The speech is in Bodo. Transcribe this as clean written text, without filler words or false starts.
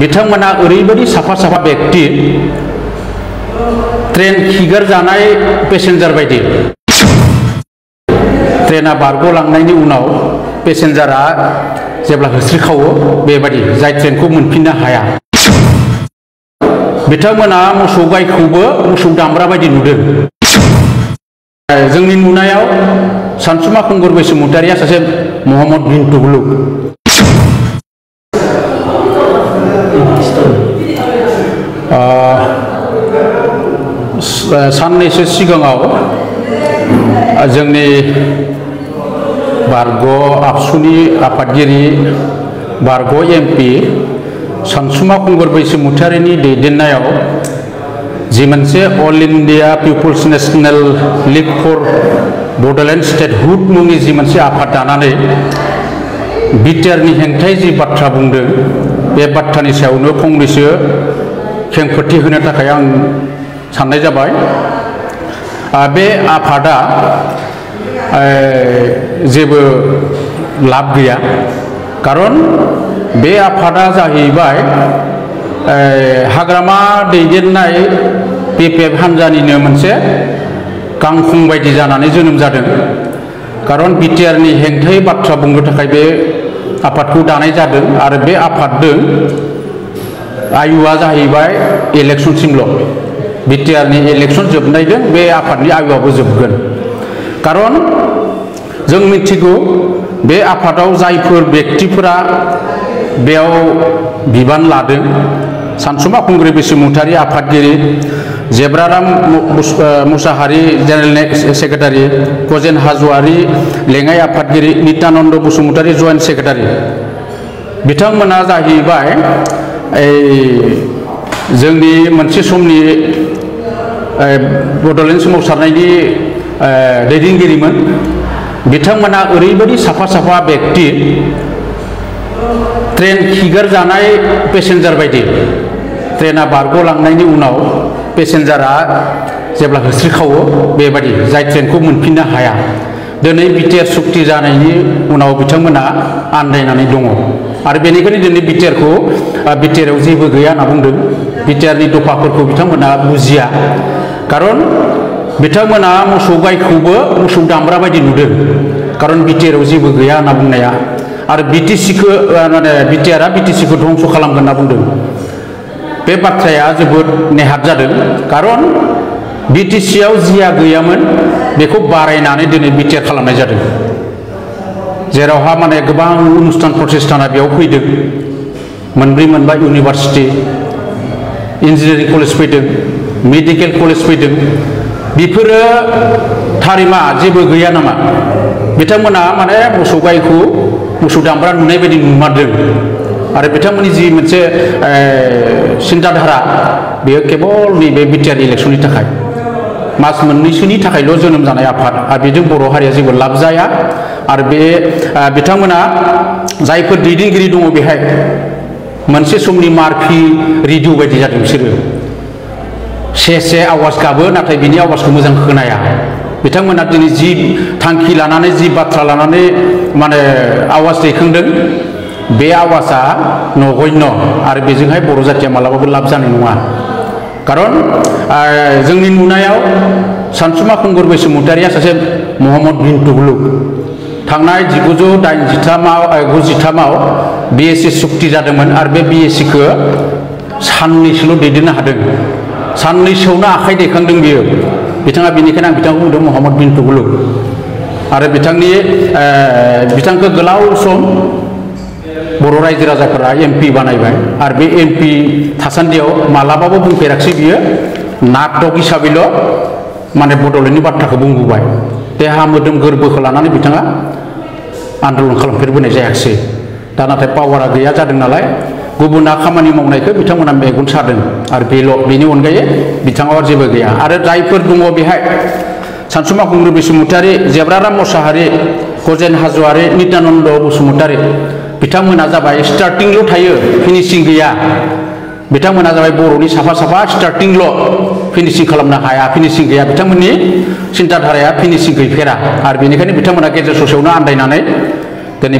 बिथांमोना ओरैबायदि साफा साफा व्यक्ति ट्रेन खिगार जानाय पेसेन्जार बायदि ट्रेना बारग'लांनायनि उनाव पेसेन्जारा जेब्ला होस्रिखावो बेबायदि जाय ट्रेनखौ मोनफिननो हाया बिथांमोना मोसौ गायखौबो मोसौ दामब्रा बायदि नुदों। जोंनि नुनायाव सानसुमा खुंगुर बसुमतारिया सासे मोहम्मद बिन तुगलुक साननैसो सिगाङाव जोंनि बारग' आबसुनि आफादगिरि बारग' एमपि सानसुमा खुंगुर बसुमतारिनि दैदेननायाव जि मोनसे all India people's national league for Bodoland statehood मुंनि जि मोनसे आफाद दानानै बिटिआरनि हेंथायै जि बाथ्रा बुंदों बे बाथ्रानि सायावनो फंनैसो खेंफोरथि होनो थाखाय आं साननाय जाबाय। बे आफादा जेबो लाब गैया खारन बे आफादा जाहैबाय हाग्रामा दैदेननाय पिपिएफ हान्जानिनो मोनसे गांखं बायदि जानानै जोनोम जादों। खारन बिटिआरनि हेंथायै बाथ्रा बुंनो थाखाय बे आफादखौ दानाय जादों आरो बे आफादजों आयुआ जाहैबाय इलेक्शनसिमल'। बिटिआरनि इलेक्शन जोबनायजों बे आफादनि आयुआबो जोबगोन। खारन जों मिथिगौ बे आफादाव जायफोर व्यक्तिफोरा बेयाव बिबान लादों सानसुमा खुंगुर बसुमतारि आफादगिरि जेब्राराम मुसाहारि जेनेरेल सेक्रेटारि गजेन हाज'वारि लेङाइ आफादगिरि नित्यानन्द बसुमतारि जइन्ट सेक्रेटारि बिथांमोना जाहैबाय जोंनि मोनसे समनि बड'लेण्ड सोमावसारनायनि दैदेनगिरिमोन। बिथांमोना ओरैबायदि साफा साफा व्यक्ति ट्रेन खिगार जानाय पेसेन्जार बायदि ट्रेना बारग'लांनायनि उनाव पेसेन्जारा जेब्ला होस्रिखावो बेबायदि जाय ट्रेनखौ मोनफिननो हाया दिनै बिटिआर सुक्ति जानायनि उनाव बिथांमोना आन्दायनानै दङ आरो बेनिखायनो दिनै बिटिआरआव जेबो गैया होनना बुंदों। बिटिआरनि दफाफोरखौ बिथांमोना बुजिया खारन बिथांमोना मोसौ गायखौबो मोसौ दामब्रा बायदि नुदों खारन बिटिआरआव जेबो गैया होनना बुंनाया आरो बिटिआरआ बिटिसिखौ धंस' खालामगोन होनना बुंदों। बे बाथ्राया जोबोद नेहाथ जादों खारन बिटिसिआव जिया गैयामोन बेखौ बारायनानै दिनै बिटिआर खालामनाय जादों। जेरावहा माने गोबां अनुष्ठान प्रतिष्ठाना बेयाव फैदों मोनब्रै मोनबा इउनिभार्सिटि इन्जिनियारिं कलेज फैदों मेडिकेल कलेज फैदों बेफोरो थारिमा जेबो गैया नामा? बिथांमोना माने मोसौ गायखौ मोसौ दामब्रा नुनाय बायदि नुमारदों आरो बिथांमोननि जि मोनसे सिन्ताधारा बेयो केबल नैबे बिटिआर इलेक्शननि थाखाय मास मोननैसोनि थाखायल' जोनोम जानाय आफाद आरो बेजों बर' हारिया जेबो लाब जाया आरो बे बिथांमोना जायफोर दैदेनगिरि दङ बेहाय मोनसे समनि मार्फि रेडिअ बायदि जादों बिसोरो से आवाज गाबो नाथाय बिनि आवाजखौ मोजां खोनाया। बिथांमोना दिनै जि थांखि लानानै जि बाथ्रा लानानै माने आवाज दैखांदों बे आवाजा नगण्य आरो बेजोंहाय बर' जाथिया मालाबाबो लाब जानाय नङा। खारन जोंनि नुनायाव सानसुमा खुंगुर बसुमतारिया सासे मोहम्मद बिन तुगलुक थांनाय 1993 बिएससि सुक्ति जादोंमोन आरो बे बिएससिखौ साननैसोल' दैदेननो हादों। साननैसोआवनो आखाइ दैखांदों बियो बिथाङा। बेनिखायनो आं बिथांखौ बुंदों मोहम्मद बिन तुगलुक आरो बिथांखौ गोलाव सम बर' रायजो राजाफोरा एमपि बानायबाय आरो बे एमपि थासान्दियाव मालाबाबो बुंफेराखिसै बियो नाटक हिसाबैल' माने बड'लेण्डनि बाथ्राखौ बुंबोबाय। देहा मोदोम गोरबोखौ लानानै बिथाङा आन्दलन खालामफेरबोनाय जायाखिसै। दा नाथाय पावारा गैया जादों नालाय गुबुना खामानि मावनायखौ बिथांमोना मेगन सादों आरो बेनि अनगायै बिथाङाव जेबो गैया। आरो जायफोर दङ बेहाय सानसुमा खुंगुर बसुमतारि जेब्राराम मुसाहारि गजेन हाज'वारि नित्यानन्द बसुमतारि बिथांमोना जाबाय स्टार्टिंल' थायो फिनिशिं गैया। बिथांमोना जाबाय बर'नि साफा साफा स्टार्टिंल' फिनिशिं खालामनो हाया फिनिशिं गैया। बिथांमोननि सिन्ताधाराया फिनिशिं गैफेरा आरो बेनिखायनो बिथांमोना गेजेर ससेयावनो आन्दायनानै दिनै